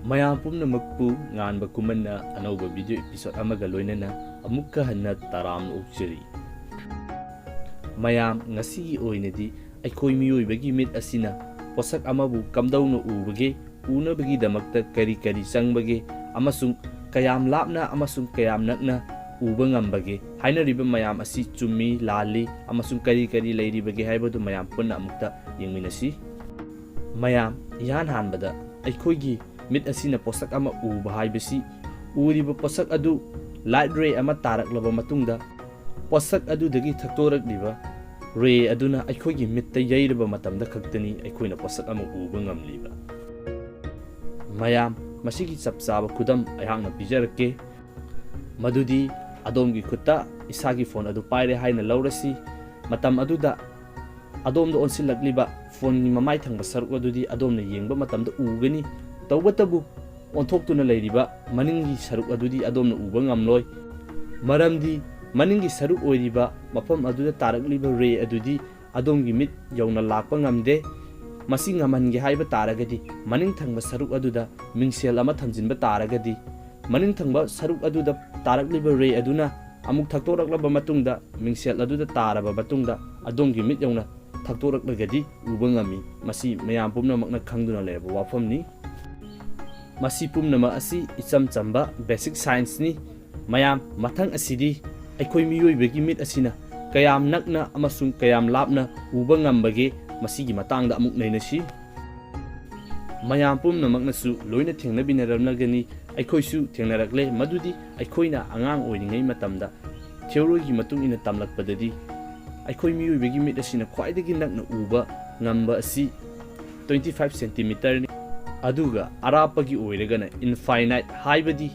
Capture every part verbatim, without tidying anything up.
ꯃꯌꯥꯝ ꯄꯨꯝꯅꯃꯛꯄꯨ ꯉꯥꯟꯕ ꯀꯨꯃꯟꯅ ꯑꯅꯧꯕ video episode ꯑꯃꯒ ꯂꯣꯏꯅꯅ ꯑꯃꯨꯛꯀ ꯍꯟꯅ ꯇꯔꯥꯝꯅ ꯑꯣꯛꯆꯔꯤ꯫ ꯃꯌꯥꯝ, ꯉꯁꯤꯒꯤ ꯑꯣꯏꯅꯗꯤ ꯑꯩꯈꯣꯏ ꯃꯤꯑꯣꯏꯕꯒꯤ ꯃꯤꯠ ꯑꯁꯤꯅ ꯄꯣꯠꯁꯛ ꯑꯃꯕꯨ ꯀꯝꯗꯧꯅ ꯎꯕꯒꯦ, ꯎꯅꯕꯒꯤꯗꯃꯛꯇ ꯀꯔꯤ ꯀꯔꯤ ꯆꯪꯕꯒꯦ, ꯑꯃꯁꯨꯡ ꯀꯌꯥꯝ ꯂꯥꯞꯅ ꯑꯃꯁꯨꯡ ꯀꯌꯥꯝ ꯅꯛꯅ ꯎꯕ ꯉꯝꯕꯒꯦ, ꯍꯥꯏꯅꯔꯤꯕ ꯃꯌꯥꯝ ꯑꯁꯤ ꯆꯨꯝꯃꯤ, ꯂꯥꯜꯂꯤ, ꯑꯃꯁꯨꯡ ꯀꯔꯤ ꯀꯔꯤ ꯂꯩꯔꯤꯕꯒꯦ ꯍꯥꯏꯕꯗꯨ ꯃꯌꯥꯝ ꯄꯨꯟꯅ ꯑꯃꯨꯛꯇ ꯌꯦꯡꯃꯤꯟꯅꯁꯤ꯫ ꯃꯌꯥꯝ, ꯏꯍꯥꯟ ꯍꯥꯟꯕꯗ ꯑꯩꯈꯣꯏꯒꯤ ꯃꯤꯠ ꯑꯁꯤꯅ ꯄꯣꯠꯁꯛ ꯑꯃ ꯎꯕ ꯍꯥꯏꯕꯁꯤ, ꯎꯔꯤꯕ ꯄꯣꯠꯁꯛ ꯑꯗꯨ light ray ꯑꯃ ꯇꯥꯔꯛꯂꯕ ꯃꯇꯨꯡꯗ, ꯄꯣꯠꯁꯛ ꯑꯗꯨꯗꯒꯤ ꯊꯛꯇꯣꯔꯛꯂꯤꯕ ray ꯑꯗꯨꯅ ꯑꯩꯈꯣꯏꯒꯤ ꯃꯤꯠꯇ ꯌꯩꯔꯕ ꯃꯇꯝꯗ ꯈꯛꯇꯅꯤ ꯑꯩꯈꯣꯏꯅ ꯄꯣꯠꯁꯛ ꯑꯃ ꯎꯕ ꯉꯝꯂꯤꯕ꯫ ꯃꯌꯥꯝ, ꯃꯁꯤꯒꯤ ꯆꯞ ꯆꯥꯕ ꯈꯨꯗꯝ ꯑꯩꯍꯥꯛꯅ ꯄꯤꯖꯔꯛꯀꯦ꯫ ꯃꯗꯨꯗꯤ ꯑꯗꯣꯝꯒꯤ ꯈꯨꯠꯇ ꯏꯁꯥꯒꯤ phone ꯑꯗꯨ ꯄꯥꯏꯔꯦ ꯍꯥꯏꯅ ꯂꯧꯔꯁꯤ꯫ ꯃꯇꯝ ꯑꯗꯨꯗ ꯑꯗꯣꯝꯗ ꯑꯣꯟꯁꯤꯜꯂꯛꯂꯤꯕ phoneꯒꯤ ꯃꯃꯥꯏ ꯊꯪꯕ ꯁꯔꯨꯛ ꯑꯗꯨꯗꯤ ꯑꯗꯣꯝꯅ ꯌꯦꯡꯕ ꯃꯇꯝꯗ ꯎꯒꯅꯤ꯫ ꯇꯧꯕꯇꯕꯨ, ꯑꯣꯟꯊꯣꯛꯇꯨꯅ ꯂꯩꯔꯤꯕ ꯃꯅꯤꯡꯒꯤ ꯁꯔꯨꯛ ꯑꯗꯨꯗꯤ ꯑꯗꯣꯝꯅ ꯎꯕ ꯉꯝꯂꯣꯏ꯫ ꯃꯔꯝꯗꯤ ꯃꯅꯤꯡꯒꯤ ꯁꯔꯨꯛ ꯑꯣꯏꯔꯤꯕ ꯃꯐꯝ ꯑꯗꯨꯗ ꯇꯥꯔꯛꯂꯤꯕ ray ꯑꯗꯨꯗꯤ ꯑꯗꯣꯝꯒꯤ ꯃꯤꯠ ꯌꯧꯅ ꯂꯥꯛꯄ ꯉꯝꯗꯦ꯫ ꯃꯁꯤ ꯉꯝꯍꯟꯒꯦ ꯍꯥꯏꯕ ꯇꯥꯔꯒꯗꯤ, ꯃꯅꯤꯡ ꯊꯪꯕ ꯁꯔꯨꯛ ꯑꯗꯨꯗ ꯃꯤꯡꯁꯦꯜ ꯑꯃ ꯊꯝꯖꯤꯟꯕ ꯇꯥꯔꯒꯗꯤ, ꯃꯅꯤꯡ ꯊꯪꯕ ꯁꯔꯨꯛ ꯑꯗꯨꯗ ꯇꯥꯔꯛꯂꯤꯕ ray ꯑꯗꯨꯅ ꯑꯃꯨꯛ ꯊꯛꯇꯣꯔꯛꯂꯕ ꯃꯇꯨꯡꯗ, ꯃꯤꯡꯁꯦꯜ ꯑꯗꯨꯗ ꯇꯥꯔꯕ ꯃꯇꯨꯡꯗ, ꯑꯗꯣꯝꯒꯤ ꯃꯤꯠ ꯌꯧꯅ ꯊꯛꯇꯣꯔꯛꯂꯒꯗꯤ ꯎꯕ ꯉꯝꯃꯤ꯫ ꯃꯁꯤ ꯃꯌꯥꯝ ꯄꯨꯝꯅꯃꯛꯅ ꯈꯪꯗꯨꯅ ꯂꯩꯔꯕ ꯋꯥꯐꯝꯅꯤ꯫ ꯃꯁꯤ ꯄꯨꯝꯅꯃꯛ ꯑꯁꯤ ꯏꯆꯝ ꯆꯝꯕ basic scienceꯅꯤ꯫ ꯃꯌꯥꯝ, ꯃꯊꯪ ꯑꯁꯤꯗꯤ ꯑꯩꯈꯣꯏ ꯃꯤꯑꯣꯏꯕꯒꯤ ꯃꯤꯠ ꯑꯁꯤꯅ ꯀꯌꯥꯝ ꯅꯛꯅ ꯑꯃꯁꯨꯡ ꯀꯌꯥꯝ ꯂꯥꯞꯅ ꯎꯕ ꯉꯝꯕꯒꯦ, ꯃꯁꯤꯒꯤ ꯃꯇꯥꯡꯗ ꯑꯃꯨꯛ ꯅꯩꯅꯁꯤ꯫ ꯃꯌꯥꯝ ꯄꯨꯝꯅꯃꯛꯅꯁꯨ ꯂꯣꯏꯅ ꯊꯦꯡꯅꯕꯤꯅꯔꯝꯂꯒꯅꯤ, ꯑꯩꯈꯣꯏꯁꯨ ꯊꯦꯡꯅꯔꯛꯂꯦ꯫ ꯃꯗꯨꯗꯤ ꯑꯩꯈꯣꯏꯅ ꯑꯉꯥꯡ ꯑꯣꯏꯔꯤꯉꯩ ꯃꯇꯝꯗ theoryꯒꯤ ꯃꯇꯨꯡ ꯏꯟꯅ ꯇꯝꯂꯛꯄꯗꯗꯤ, ꯑꯩꯈꯣꯏ ꯃꯤꯑꯣꯏꯕꯒꯤ ꯃꯤꯠ ꯑꯁꯤꯅ ꯈ꯭ꯋꯥꯏꯗꯒꯤ ꯅꯛꯅ ꯎꯕ ꯉꯝꯕ ꯑꯁꯤ twenty five centimeterꯅꯤ꯫ ꯑꯗꯨꯒ ꯑꯔꯥꯞꯄꯒꯤ ꯑꯣꯏꯔꯒꯅ infinite, ꯍꯥꯏꯕꯗꯤ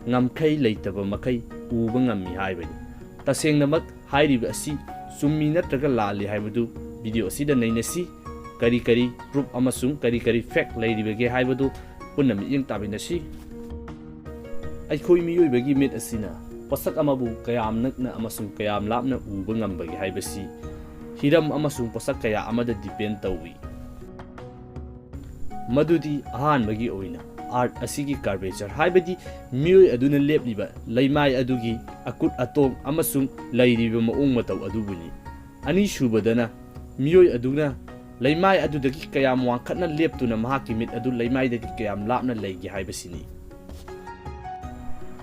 ꯉꯝꯈꯩ ꯂꯩꯇꯕ ꯃꯈꯩ ꯎꯕ ꯉꯝꯃꯤ ꯍꯥꯏꯕꯅꯤ꯫ ꯇꯁꯦꯡꯅꯃꯛ ꯍꯥꯏꯔꯤꯕ ꯑꯁꯤ ꯆꯨꯝꯃꯤ ꯅꯠꯇ꯭ꯔꯒ ꯂꯥꯜꯂꯤ ꯍꯥꯏꯕꯗꯨ video ꯑꯁꯤꯗ ꯅꯩꯅꯁꯤ꯫ ꯀꯔꯤ ꯀꯔꯤ proof ꯑꯃꯁꯨꯡ ꯀꯔꯤ ꯀꯔꯤ fact ꯂꯩꯔꯤꯕꯒꯦ ꯍꯥꯏꯕꯗꯨ ꯄꯨꯟꯅ ꯃꯤꯠꯌꯦꯡ ꯇꯥꯃꯤꯟꯅꯁꯤ꯫ ꯑꯩꯈꯣꯏ ꯃꯤꯑꯣꯏꯕꯒꯤ ꯃꯤꯠ ꯑꯁꯤꯅ ꯄꯣꯠꯁꯛ ꯑꯃꯕꯨ ꯀꯌꯥꯝ ꯅꯛꯅ ꯑꯃꯁꯨꯡ ꯀꯌꯥꯝ ꯂꯥꯞꯅ ꯎꯕ ꯉꯝꯕꯒꯦ ꯍꯥꯏꯕꯁꯤ ꯍꯤꯔꯝ ꯑꯃꯁꯨꯡ ꯄꯣꯠꯁꯛ ꯀꯌꯥ ꯑꯃꯗ depend ꯇꯧꯏ꯫ ꯃꯗꯨꯗꯤ ꯑꯍꯥꯟꯕꯒꯤ ꯑꯣꯏꯅ ꯑꯥꯔꯊ ꯑꯁꯤꯒꯤ ꯀꯥꯔꯕꯦꯆꯔ, ꯍꯥꯏꯕꯗꯤ ꯃꯤꯑꯣꯏ ꯑꯗꯨꯅ ꯂꯦꯞꯂꯤꯕ ꯂꯩꯃꯥꯏ ꯑꯗꯨꯒꯤ ꯑꯀꯨꯠ ꯑꯇꯣꯡ ꯑꯃꯁꯨꯡ ꯂꯩꯔꯤꯕ ꯃꯑꯣꯡ ꯃꯇꯧ ꯑꯗꯨꯕꯨꯅꯤ꯫ ꯑꯅꯤꯁꯨꯕꯗꯅ, ꯃꯤꯑꯣꯏ ꯑꯗꯨꯅ ꯂꯩꯃꯥꯏ ꯑꯗꯨꯗꯒꯤ ꯀꯌꯥꯝ ꯋꯥꯡꯈꯠꯅ ꯂꯦꯞꯇꯨꯅ ꯃꯍꯥꯛꯀꯤ ꯃꯤꯠ ꯑꯗꯨ ꯂꯩꯃꯥꯏꯗꯒꯤ ꯀꯌꯥꯝ ꯂꯥꯞꯅ ꯂꯩꯒꯦ ꯍꯥꯏꯕꯁꯤꯅꯤ꯫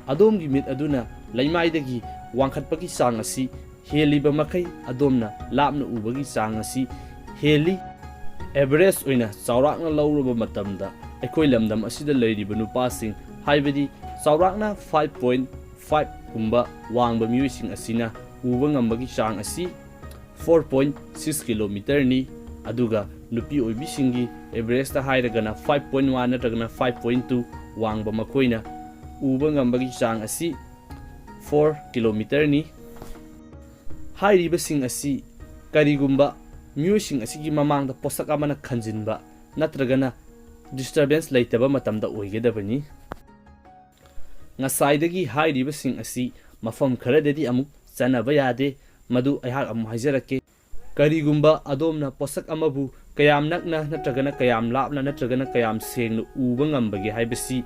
ꯑꯗꯣꯝꯒꯤ ꯃꯤꯠ ꯑꯗꯨꯅ ꯂꯩꯃꯥꯏꯗꯒꯤ ꯋꯥꯡꯈꯠꯄꯒꯤ ꯆꯥꯡ ꯑꯁꯤ ꯍꯦꯜꯂꯤꯕ ꯃꯈꯩ, ꯑꯗꯣꯝꯅ ꯂꯥꯞꯅ ꯎꯕꯒꯤ ꯆꯥꯡ ꯑꯁꯤ ꯍꯦꯜꯂꯤ꯫ ꯑꯦꯚꯔꯦꯖ ꯑꯣꯏꯅ ꯆꯥꯎꯔꯥꯛꯅ ꯂꯧꯔꯕ ꯃꯇꯝꯗ, ꯑꯩꯈꯣꯏ ꯂꯝꯗꯝ ꯑꯁꯤꯗ ꯂꯩꯔꯤꯕ ꯅꯨꯄꯥꯁꯤꯡ, ꯍꯥꯏꯕꯗꯤ ꯆꯥꯎꯔꯥꯛꯅ ꯐꯥꯏꯚ ꯄꯣꯏꯟ ꯐꯥꯏꯚ ꯀꯨꯝꯕ ꯋꯥꯡꯕ ꯃꯤꯑꯣꯏꯁꯤꯡ ꯑꯁꯤꯅ ꯎꯕ ꯉꯝꯕꯒꯤ ꯆꯥꯡ ꯑꯁꯤ ꯐꯣꯔ ꯄꯣꯏꯟ ꯁꯤꯛꯁ ꯀꯤꯂꯣꯃꯤꯇꯔꯅꯤ꯫ ꯑꯗꯨꯒ ꯅꯨꯄꯤ ꯑꯣꯏꯕꯤꯁꯤꯡꯒꯤ ꯑꯦꯚꯔꯦꯖꯇ ꯍꯥꯏꯔꯒꯅ ꯐꯥꯏꯚ ꯄꯣꯏꯟ ꯋꯥꯟ ꯅꯠꯇ꯭ꯔꯒꯅ ꯐꯥꯏꯚ ꯄꯣꯏꯟ ꯇꯨ ꯋꯥꯡꯕ ꯃꯈꯣꯏꯅ ꯎꯕ ꯉꯝꯕꯒꯤ ꯆꯥꯡ ꯑꯁꯤ ꯐꯣꯔ ꯀꯤꯂꯣꯃꯤꯇꯔꯅꯤ꯫ ꯍꯥꯏꯔꯤꯕꯁꯤꯡ ꯑꯁꯤ ꯀꯔꯤꯒꯨꯝꯕ ꯃꯤꯑꯣꯏꯁꯤꯡ ꯑꯁꯤꯒꯤ ꯃꯃꯥꯡꯗ ꯄꯣꯠꯁꯛ ꯑꯃꯅ ꯈꯟꯖꯤꯟꯕ ꯅꯠꯇ꯭ꯔꯒꯅ ꯗꯤꯁꯇꯔꯕꯦꯟꯁ ꯂꯩꯇꯕ ꯃꯇꯝꯗ ꯑꯣꯏꯒꯗꯕꯅꯤ꯫ ꯉꯁꯥꯏꯗꯒꯤ ꯍꯥꯏꯔꯤꯕꯁꯤꯡ ꯑꯁꯤ ꯃꯐꯝ ꯈꯔꯗꯗꯤ ꯑꯃꯨꯛ ꯆꯠꯅꯕ ꯌꯥꯗꯦ, ꯃꯗꯨ ꯑꯩꯍꯥꯛ ꯑꯃꯨꯛ ꯍꯥꯏꯖꯔꯛꯀꯦ꯫ ꯀꯔꯤꯒꯨꯝꯕ ꯑꯗꯣꯝꯅ ꯄꯣꯠꯁꯛ ꯑꯃꯕꯨ ꯀꯌꯥꯝ ꯅꯛꯅ ꯅꯠꯇ꯭ꯔꯒꯅ ꯀꯌꯥꯝ ꯂꯥꯞꯅ ꯅꯠꯇ꯭ꯔꯒꯅ ꯀꯌꯥꯝ ꯁꯦꯡꯅ ꯎꯕ ꯉꯝꯕꯒꯦ ꯍꯥꯏꯕꯁꯤ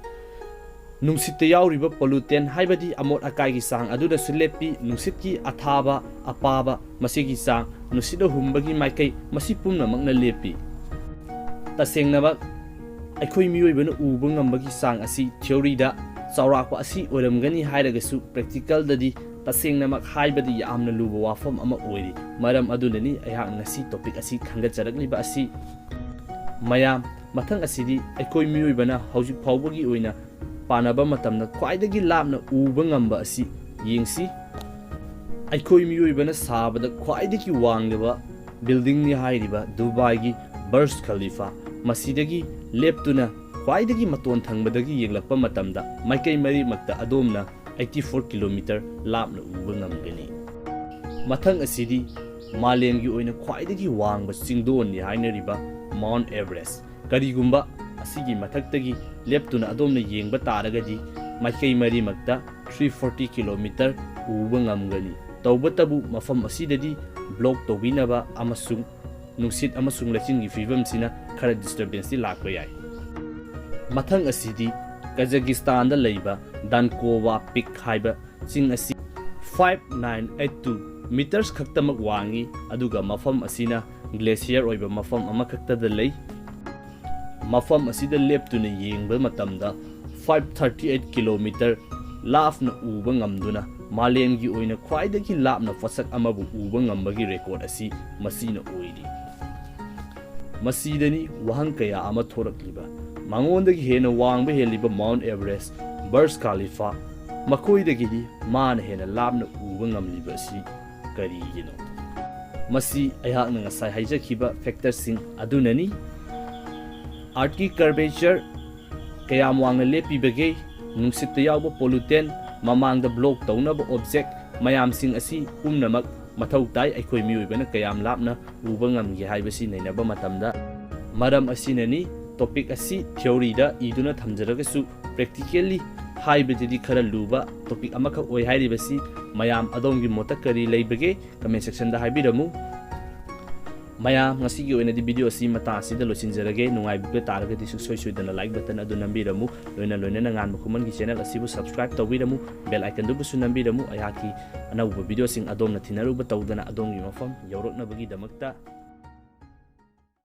ꯅꯨꯡꯁꯤꯠꯇ ꯌꯥꯎꯔꯤꯕ ꯄꯣꯂꯨꯇꯦꯟ, ꯍꯥꯏꯕꯗꯤ ꯑꯃꯣꯠ ꯑꯀꯥꯏꯒꯤ ꯆꯥꯡ ꯑꯗꯨꯅꯁꯨ ꯂꯦꯞꯄꯤ꯫ ꯅꯨꯡꯁꯤꯠꯀꯤ ꯑꯊꯥꯕ, ꯑꯄꯥꯕ, ꯃꯁꯤꯒꯤ ꯆꯥꯡ, ꯅꯨꯡꯁꯤꯠꯅ ꯍꯨꯝꯕꯒꯤ ꯃꯥꯏꯀꯩ, ꯃꯁꯤ ꯄꯨꯝꯅꯃꯛꯅ ꯂꯦꯞꯄꯤ꯫ ꯇꯁꯦꯡꯅꯃꯛ ꯑꯩꯈꯣꯏ ꯃꯤꯑꯣꯏꯕꯅ ꯎꯕ ꯉꯝꯕꯒꯤ ꯆꯥꯡ ꯑꯁꯤ ꯊꯤꯑꯣꯔꯤꯗ ꯆꯥꯎꯔꯥꯛꯄ ꯑꯁꯤ ꯑꯣꯏꯔꯝꯒꯅꯤ ꯍꯥꯏꯔꯒꯁꯨ, ꯄ꯭ꯔꯦꯛꯇꯤꯀꯦꯜꯗꯗꯤ ꯇꯁꯦꯡꯅꯃꯛ ꯍꯥꯏꯕꯗꯤ ꯌꯥꯝꯅ ꯂꯨꯕ ꯋꯥꯐꯝ ꯑꯃ ꯑꯣꯏꯔꯤ꯫ ꯃꯔꯝ ꯑꯗꯨꯅꯅꯤ ꯑꯩꯍꯥꯛꯅ ꯉꯁꯤ ꯇꯣꯄꯤꯛ ꯑꯁꯤ ꯈꯟꯒꯠꯆꯔꯛꯂꯤꯕ ꯑꯁꯤ꯫ ꯃꯌꯥꯝ, ꯃꯊꯪ ꯑꯁꯤꯗꯤ ꯑꯩꯈꯣꯏ ꯃꯤꯑꯣꯏꯕꯅ ꯍꯧꯖꯤꯛ ꯐꯥꯎꯕꯒꯤ ꯑꯣꯏꯅ ꯄꯥꯅꯕ ꯃꯇꯝꯗ ꯈ꯭ꯋꯥꯏꯗꯒꯤ ꯂꯥꯞꯅ ꯎꯕ ꯉꯝꯕ ꯑꯁꯤ ꯌꯦꯡꯁꯤ꯫ ꯑꯩꯈꯣꯏ ꯃꯤꯑꯣꯏꯕꯅ ꯁꯥꯕꯗ ꯈ꯭ꯋꯥꯏꯗꯒꯤ ꯋꯥꯡꯂꯤꯕ ꯕꯤꯜꯗꯤꯡꯅꯤ ꯍꯥꯏꯔꯤꯕ ꯗꯨꯕꯥꯏꯒꯤ ꯕꯔꯖ ꯈꯂꯤꯐꯥ, ꯃꯁꯤꯗꯒꯤ ꯂꯦꯞꯇꯨꯅ ꯈ꯭ꯋꯥꯏꯗꯒꯤ ꯃꯇꯣꯟ ꯊꯪꯕꯗꯒꯤ ꯌꯦꯡꯂꯛꯄ ꯃꯇꯝꯗ, ꯃꯥꯏꯀꯩ ꯃꯔꯤꯃꯛꯇ ꯑꯗꯣꯝꯅ ꯑꯩꯠꯇꯤ ꯐꯣꯔ ꯀꯤꯂꯣꯃꯤꯇꯔ ꯂꯥꯞꯅ ꯎꯕ ꯉꯝꯒꯅꯤ꯫ ꯃꯊꯪ ꯑꯁꯤꯗꯤ ꯃꯥꯂꯦꯝꯒꯤ ꯑꯣꯏꯅ ꯈ꯭ꯋꯥꯏꯗꯒꯤ ꯋꯥꯡꯕ ꯆꯤꯡꯗꯣꯟꯅꯤ ꯍꯥꯏꯅꯔꯤꯕ ꯃꯥꯎꯟ ꯑꯦꯚꯔꯦꯁ꯫ ꯀꯔꯤꯒꯨꯝꯕ ꯑꯁꯤꯒꯤ ꯃꯊꯛꯇꯒꯤ ꯂꯦꯞꯇꯨꯅ ꯑꯗꯣꯝꯅ ꯌꯦꯡꯕ ꯇꯥꯔꯒꯗꯤ, ꯃꯥꯏꯀꯩ ꯃꯔꯤꯃꯛꯇ ꯊ꯭ꯔꯤ ꯐꯣꯔꯇꯤ ꯀꯤꯂꯣꯃꯤꯇꯔ ꯎꯕ ꯉꯝꯒꯅꯤ꯫ ꯇꯧꯕꯇꯕꯨ, ꯃꯐꯝ ꯑꯁꯤꯗꯗꯤ ꯕ꯭ꯂꯣꯛ ꯇꯧꯕꯤꯅꯕ ꯑꯃꯁꯨꯡ ꯅꯨꯡꯁꯤꯠ ꯑꯃꯁꯨꯡ ꯂꯩꯆꯤꯟꯒꯤ ꯐꯤꯕꯝꯁꯤꯅ ꯈꯔ ꯗꯤꯁꯇꯔꯕꯦꯟꯁꯇꯤ ꯂꯥꯛꯄ ꯌꯥꯏ꯫ ꯃꯊꯪ ꯑꯁꯤꯗꯤ ꯀꯖꯥꯀꯤꯁꯇꯥꯟꯗ ꯂꯩꯕ ꯗꯥꯟꯀꯣꯋꯥ ꯄꯤꯛ ꯍꯥꯏꯕ ꯆꯤꯡ ꯑꯁꯤ five nine eight two meters ꯈꯛꯇꯃꯛ ꯋꯥꯡꯏ, ꯑꯗꯨꯒ ꯃꯐꯝ ꯑꯁꯤꯅ ꯒ꯭ꯂꯦꯁꯤꯌꯔ ꯑꯣꯏꯕ ꯃꯐꯝ ꯑꯃꯈꯛꯇꯗ ꯂꯩ꯫ ꯃꯐꯝ ꯑꯁꯤꯗ ꯂꯦꯞꯇꯨꯅ ꯌꯦꯡꯕ ꯃꯇꯝꯗ five thirty eight kilometer ꯂꯥꯞꯅ ꯎꯕ ꯉꯝꯗꯨꯅ ꯃꯥꯂꯦꯝꯒꯤ ꯑꯣꯏꯅ ꯈ꯭ꯋꯥꯏꯗꯒꯤ ꯂꯥꯞꯅ ꯄꯣꯠꯁꯛ ꯑꯃꯕꯨ ꯎꯕ ꯉꯝꯕꯒꯤ ꯔꯦꯀꯣꯔꯗ ꯑꯁꯤ ꯃꯁꯤꯅ ꯑꯣꯏꯔꯤ꯫ ꯃꯁꯤꯗꯅꯤ ꯋꯥꯍꯪ ꯀꯌꯥ ꯑꯃ ꯊꯣꯔꯛꯂꯤꯕ꯫ ꯃꯉꯣꯟꯗꯒꯤ ꯍꯦꯟꯅ ꯋꯥꯡꯕ ꯍꯦꯜꯂꯤꯕ ꯃꯥꯎꯟ ꯑꯦꯚꯔꯦꯁ, ꯕꯔꯖ ꯈꯥꯂꯤꯐꯥ, ꯃꯈꯣꯏꯗꯒꯤꯗꯤ ꯃꯥꯅ ꯍꯦꯟꯅ ꯂꯥꯞꯅ ꯎꯕ ꯉꯝꯂꯤꯕ ꯑꯁꯤ ꯀꯔꯤꯒꯤꯅꯣ? ꯃꯁꯤ ꯑꯩꯍꯥꯛꯅ ꯉꯁꯥꯏ ꯍꯥꯏꯖꯈꯤꯕ ꯐꯦꯛꯇꯔꯁꯤꯡ ꯑꯗꯨꯅꯅꯤ꯫ ꯑꯥꯔꯠꯀꯤ ꯀꯔꯕꯦꯆꯔ ꯀꯌꯥꯝ ꯋꯥꯡꯅ ꯂꯦꯞꯄꯤꯕꯒꯦ, ꯅꯨꯡꯁꯤꯠꯇ ꯌꯥꯎꯕ ꯄꯣꯂꯨꯇꯦꯟ, ꯃꯃꯥꯡꯗ ꯕ꯭ꯂꯣꯛ ꯇꯧꯅꯕ ꯑꯣꯕꯖꯦꯛ ꯃꯌꯥꯝꯁꯤꯡ ꯑꯁꯤ ꯄꯨꯝꯅꯃꯛ ꯃꯊꯧ ꯇꯥꯏ꯫ ꯑꯩꯈꯣꯏ ꯃꯤꯑꯣꯏꯕꯅ ꯀꯌꯥꯝ ꯂꯥꯞꯅ ꯎꯕ ꯉꯝꯒꯦ ꯍꯥꯏꯕꯁꯤ ꯅꯩꯅꯕ ꯃꯇꯝꯗ꯫ ꯃꯔꯝ ꯑꯁꯤꯅꯅꯤ ꯇꯣꯄꯤꯛ ꯑꯁꯤ ꯊꯤꯑꯣꯔꯤꯗ ꯏꯗꯨꯅ ꯊꯝꯖꯔꯒꯁꯨ ꯄ꯭ꯔꯦꯛꯇꯤꯀꯦꯜꯂꯤ ꯍꯥꯏꯕꯗꯗꯤ ꯈꯔ ꯂꯨꯕ ꯇꯣꯄꯤꯛ ꯑꯃꯈꯛ ꯑꯣꯏ ꯍꯥꯏꯔꯤꯕꯁꯤ꯫ ꯃꯌꯥꯝ ꯑꯗꯣꯝꯒꯤ ꯃꯣꯠꯇ ꯀꯔꯤ ꯂꯩꯕꯒꯦ? ꯀꯃꯦꯟ ꯁꯦꯛꯁꯟꯗ ꯍꯥꯏꯕꯤꯔꯝꯃꯨ꯫ ꯃꯌꯥꯝ, ꯉꯁꯤꯒꯤ ꯑꯣꯏꯅꯗꯤ ꯚꯤꯗꯤꯑꯣ ꯑꯁꯤ ꯃꯇꯥꯡ ꯑꯁꯤꯗ ꯂꯣꯏꯁꯤꯟꯖꯔꯒꯦ꯫ ꯅꯨꯡꯉꯥꯏꯕꯤꯕ ꯇꯥꯔꯒꯗꯤ ꯁꯨꯡꯁꯣꯏ ꯁꯣꯏꯗꯅ ꯂꯥꯏꯛ ꯕꯇꯟ ꯑꯗꯨ ꯅꯝꯕꯤꯔꯝꯃꯨ꯫ ꯂꯣꯏꯅ ꯂꯣꯏꯅꯅ ꯉꯥꯟꯕ ꯈꯨꯃꯟꯒꯤ ꯆꯦꯅꯦꯜ ꯑꯁꯤꯕꯨ ꯁꯕꯁꯀ꯭ꯔꯥꯏꯕ ꯇꯧꯕꯤꯔꯝꯃꯨ, ꯕꯦꯜ ꯑꯥꯏꯀꯟꯗꯨꯕꯨꯁꯨ ꯅꯝꯕꯤꯔꯝꯃꯨ꯫ ꯑꯩꯍꯥꯛꯀꯤ ꯑꯅꯧꯕ ꯚꯤꯗꯤꯑꯣꯁꯤꯡ ꯑꯗꯣꯝꯅ ꯊꯤꯅꯔꯨꯕ ꯇꯧꯗꯅ ꯑꯗꯣꯝꯒꯤ ꯃꯐꯝ ꯌꯧꯔꯛꯅꯕꯒꯤꯗꯃꯛꯇ꯫